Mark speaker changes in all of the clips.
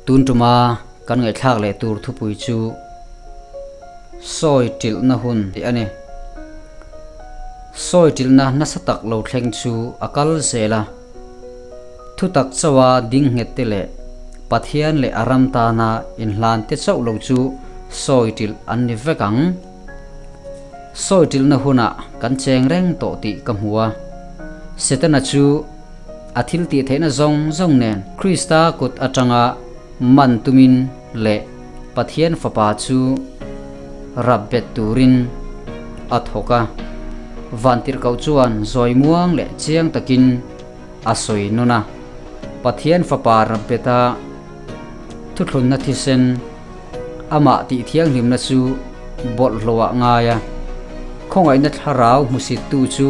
Speaker 1: Tun tuma kan ngaihthlak leh tur thupui chu sawi tilhna hun tih a ni. Sawi tilhna nasa tak lo thleng chu a kal zel a. Thutak chauha ding nghet te leh Pathian leh a ram tana inhlan te chauh lo chu sawi tilh an ni vek ang. Sawi tilhna hunah kan cheng reng tawh tih ka hmu a. Setana chu a thil tih theihna zawng zawng nen Krista kut atanga man tumin leh Pathian Fapa chu rap bet turin a thawk a. Vantirhkoh chuan zawi muang leh chiang takin a sawi nawn a. Pathian Fapa rap beta thuthlunna thisen amah tih thianghlimna chu bawlhhlawhah ngai a. Khawngaihna thlarau hmusittu chu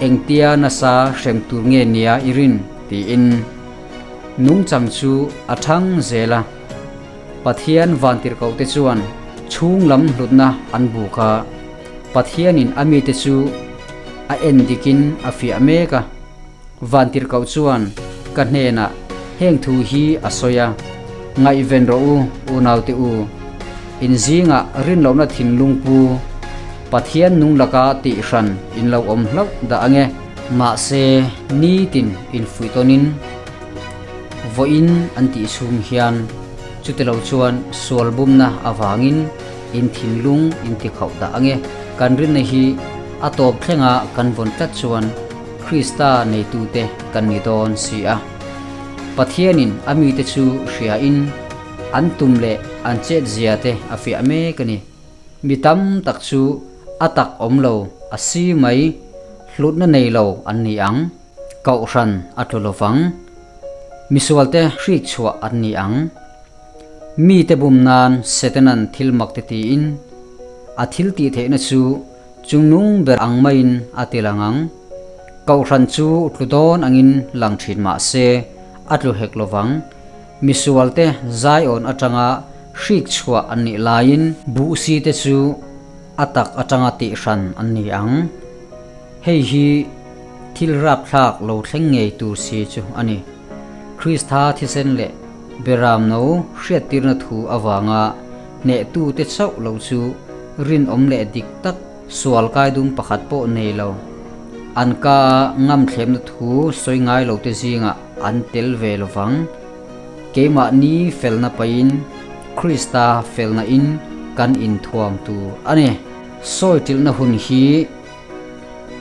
Speaker 1: Engtia nasa hrem tur nge nia i rin? tiin nungchang chu a thang zel a. Pathian vantirhkohte chuan chhung lam hlutna an buk a, Pathianin a mite chu a en dikin a fiah mek a. Vantirhkoh chuan ka hnenah heng thu hi a sawi a, Ngaihven rawh u, unaute u, in zingah rinlohna thinlung pu Pathian nung laka tih hran in lo awm hlauh dah ange. Mahse, nitin infuih tawnin vawiin an tih chhung hian chutilo chuan sual bumna avangin in thinlung in ti khauh dah ange. Kan rinna hi a tawp thlenga kan vawn tlat chuan Krista neitute kan ni dawn si a. Pathianin a mite chu hriain an tum leh an chetzia te a fiah mek a ni. Mi tam tak chu a tak awm lo, a si mai, hlutna nei lo an ni ang. Kohhran a tlu lo vang. Misualte hrik chhuah an ni ang. Mite bum nan Setanan thil mak te tiin a thil tih theihna chu chungnung ber ang maiin a ti lang ang. Kohhran chu tlu dawn angin lang thin mah se a tlu hek lo vang. Misualte Zion atanga hrik chhuah an nih laiin buhsi te chu a tak atanga tih hran an ni ang. Hei hi thil rapthlak lo thleng ngei tur si chu a ni. Krista thisen leh Beramno hriattirna thu avanga hnehtute chauh lo chu rinawm leh dik tak sual kaidum pakhat pawh nei lo. An ka a ngamthlemna thu sawi ngai lote zingah an tel ve lo vang. Keimahni felna pahin Krista felna in kan inthuam tur a ni. Sawi tilhna hun hi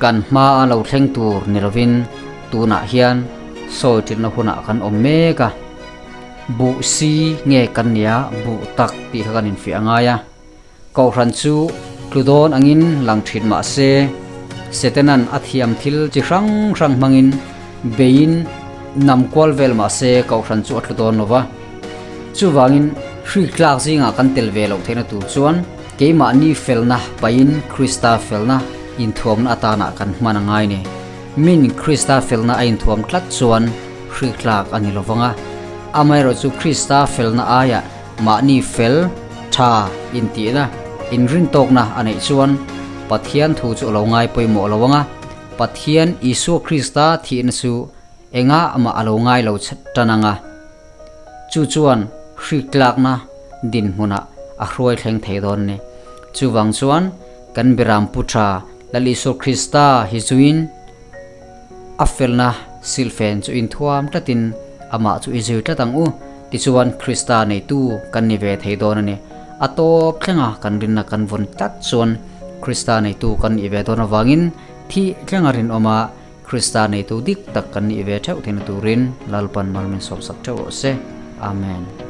Speaker 1: kan hma a lo thleng tur ni lovin tunah hian sawi tilhna hunah kan awm mek a. Buh si nge kan nia buh tak tih kha kan infiah ngai a. Kohhran chu tlu dawn angin lang thin mah se, Setanan a thiam thil chi hrang hrang hmangin beiin nam kual vel mah se Kohhran chu a tlu dawn lo va. Chuvangin hri tlak zingah kan tel ve loh theihna tur chuan keimahni felna pahin Krista felna inthuamna atanah kan hman a ngai ni. Min Krista felna a inthuam tlat chuan hri tlak a ni lo vang a, amaherawhchu Krista felna aiah Mahni fel, tha, intihna, inrintawkna a neih chuan Pathian thu chu a lo ngai pawimawh lo ang a, Pathian Isua Krista thihna chu engah mah a lo ngai lo tan ang a, chu chuan hritlakna dinhmunah a hruai thleng thei dawn a ni. Chuvang chuan kan Biram Pu Tha Lal Isua Krista hi zuin A felna silhfen chu inthuam tlatin amah chu i zir tlat ang u, tichuan Krista neitu kan ni ve thei dawn a ni. A tawp thlenga kan rinna kan vawn tlat chuan Krista neitu kan nih ve dawn avangin thih thlenga rinawma Krista neitu dik tak kan nih ve theuh theihna turin Lalpan mal min sawmsak theuh rawh se. Amen.